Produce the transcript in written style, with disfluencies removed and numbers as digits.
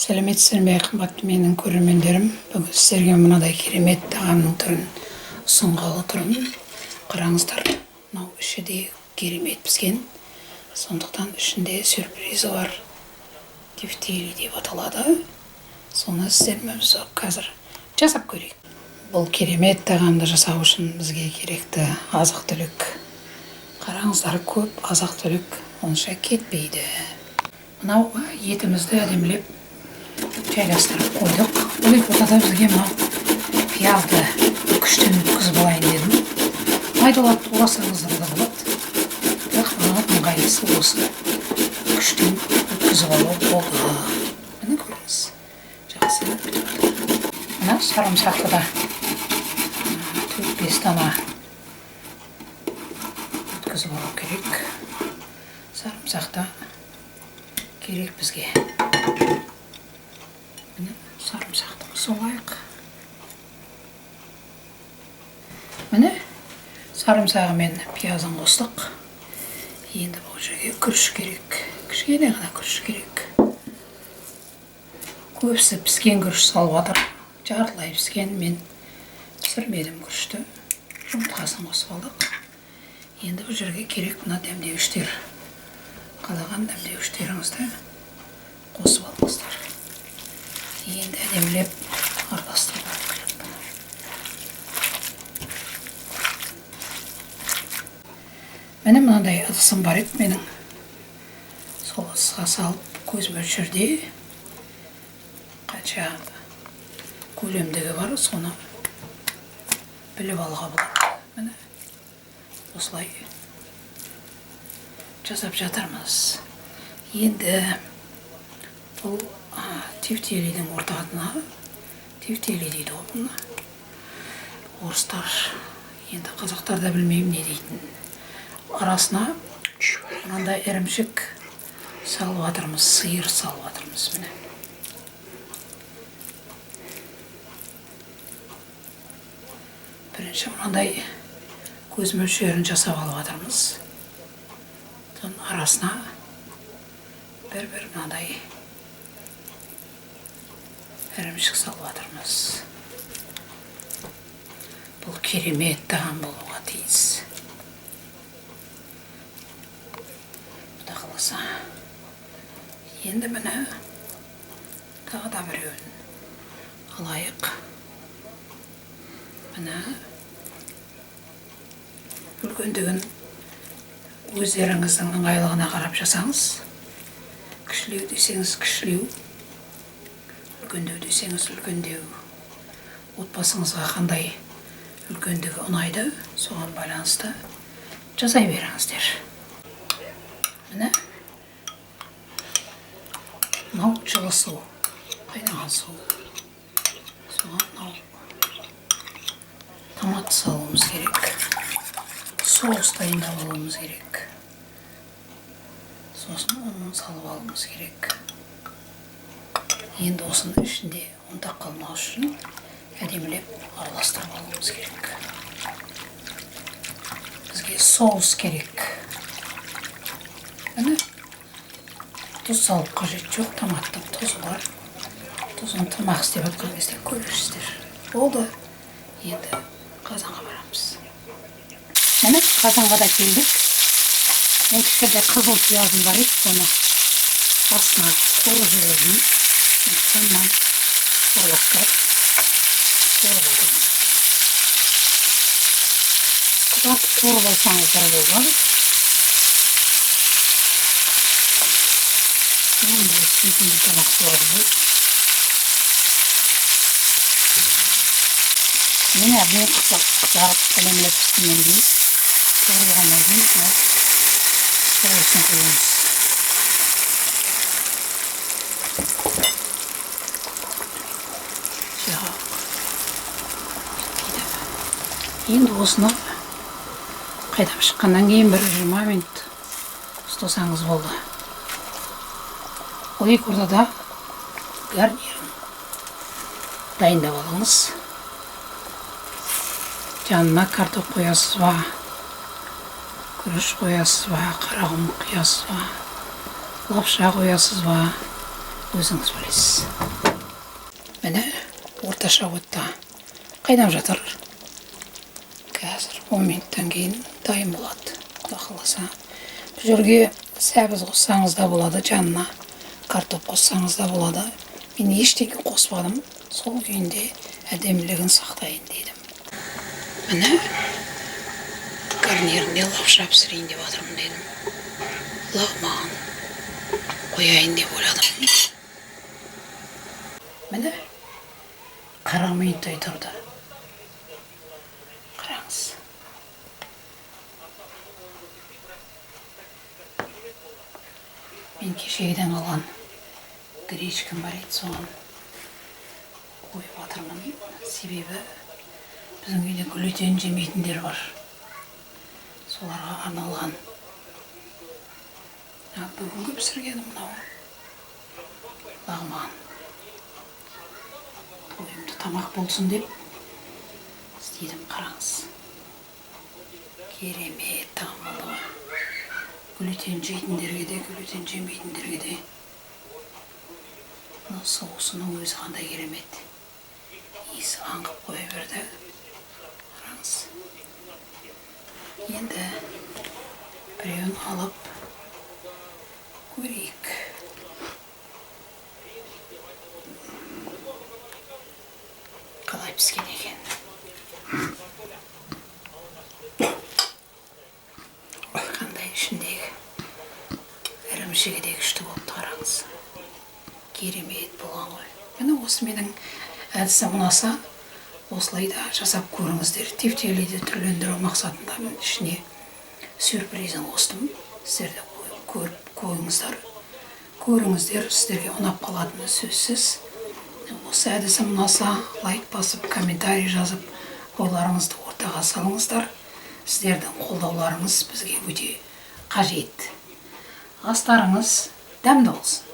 Сәлеметсіздер ме, қымбатты менің көрермендерім! Бүгін сіздерге мынадай керемет тағамның түрін ұсынғалы тұрмын. Қараңыздар, мынау іші де керемет піскен, сондықтан ішінде сюрпризі бар. Тефтели деп аталады. Соны сіздермен біз қазір жасап көрейік. Бұл керемет тағамды жасау үшін бізге керекті азық-түлік. Қараңыздар, көп азық-түлік онша кетпейді. Мынау етімізді әдемілеп жайластырып қойдық. Бұл екі ортада бізге мынау пиязды күштен өткізіп алайын дедім. Майдалап турасаңыздар да болады, бірақ маған ыңғайлысы осы күштен өткізіп алу болды. Міне, көріңіз, жақсы бітіп. Мына сарымсақты да 4-5 дана өткізіп алу керек. Сарымсақ та керек бізге. Міне, сарымсақты қосып алайық. Міне, сарымсағы мен пиязын қостық. Енді бұл жерге күріш керек. Кішкене ғана күріш керек. Көбісі піскен күріш салып жатыр. Жартылай піскен, мен пісірмедім күрішті. Жұмыртқасын қосып алдық. Енді бұл жерге керек мына дәмдеуіштер. Қалаған дәмдеуіштеріңізді қосып алыңыздар. Енді әдемілеп араластырып алу керек бұны. Міне, мынандай ыдысым бар еді менің. Сол ыдысқа салып, көз мөлшерде қанша көлемдігі бар, соны біліп алуға болады. Міне, осылай жасап жатырмыз. Енді бұл тефтелидің ортасына, тефтели дейді ғой бұны орыстар, енді қазақтар да білмеймін не дейтін. Арасына мынандай ірімшік салып жатырмыз, сиыр салып жатырмыз. Міне, бірінші мынандай көз мөлшерін жасап алып жатырмыз. Соның арасына бір-бір мынандай ірімшік салып жатырмыз. Бұл керемет тағам болуға тиіс. Құда қаласа. Енді міне, тағы да біреуін алайық. Міне, үлкендігін өздеріңіздің ыңғайлығына қарап жасаңыз. Кішілеу десеңіз кішілеу, үлкендеу десеңіз үлкендеу. Отбасыңызға қандай үлкендігі ұнайды, соған байланысты жасай беріңіздер. Міне, мынау жылы су, қайнаған су. Соған мынау томат салуымыз керек. Соус дайындап алуымыз керек. Сосын ұнын салып алуымыз керек. Енді осының ішінде ұнтақ қалмау үшін әдемілеп араластырып алуымыз керек. Бізге соус керек. Міне, тұз салып қажет жоқ, томаттың тұзы бар. Тұзын тамақ істеп жатқан кезде көресіздер. Болды. Енді қазанға барамыз. Міне, қазанға да келдік. Мен кішкентай қызыл пиязым бар еді, соны астына қуырып жібердім. Сондықтан мынаны араластырып қуырып алдым. Қызартып қуырып алсаңыздар болады. Мындай сүйкімді тамақ болады ғой. Мен әбден қызарып әдемілеп піскеннен кейін, қуырылғаннан кейін мынау соусын құямыз. Енді осыны қайнап шыққаннан кейін бір 20 минут ұстасаңыз болды. Ол екі ортада гарнирін дайындап алыңыз. Жанына картоп қоясыз ба, күріш қоясыз ба, қарақұмық құясыз ба, лапша қоясыз ба, Өзіңіз білесіз. Міне, орташа отта қайнап жатыр. Қазір 10 минуттан кейін дайын болады, Құда қаласа. Бұл жерге сәбіз қоссаңыз да болады, жанына картоп қоссаңыз да болады. Мен ештеңе қоспадым, сол күйінде әдемілігін сақтайын дедім. Міне, гарниріне лапша пісірейін деп жатырмын дедім. Лағман қояйын деп ойладым. Міне, 40 минуттай тұрды. Қараңыз. Мен кешегіден қалған гречкам бар еді, соған қойып жатырмын. Себебі біздің үйде глютен жемейтіндер бар. Соларға арналған. Бүгінгі пісіргенім мынау лағман. Тойымды тамақ болсын деп істедім, қараңыз. Керемет тағам болды ғой. Глютен жейтіндерге де, глютен жемейтіндерге де. Мына соусының өзі қандай керемет. Иісі аңқып қоя берді. Қараңыз. Енді біреуін алып көрейік. Қалай піскен екен. Қандай ішіндегі ірімшігі де күшті болыпты, қараңыз. Керемет болған ғой. Міне, осы менің әдісім ұнаса, осылай да жасап көріңіздер. Тефтелиді түрлендіру мақсатында мен ішіне сюрпризін қостым. Сіздер де көріп қойыңыздар. Көріңіздер, сіздерге ұнап қалатыны сөзсіз. Осы әдісім ұнаса, лайк басып, комментарий жазып, ойларыңызды ортаға салыңыздар. Сіздердің қолдауларыңыз бізге өте қажет. Астарыңыз дәмді болсын.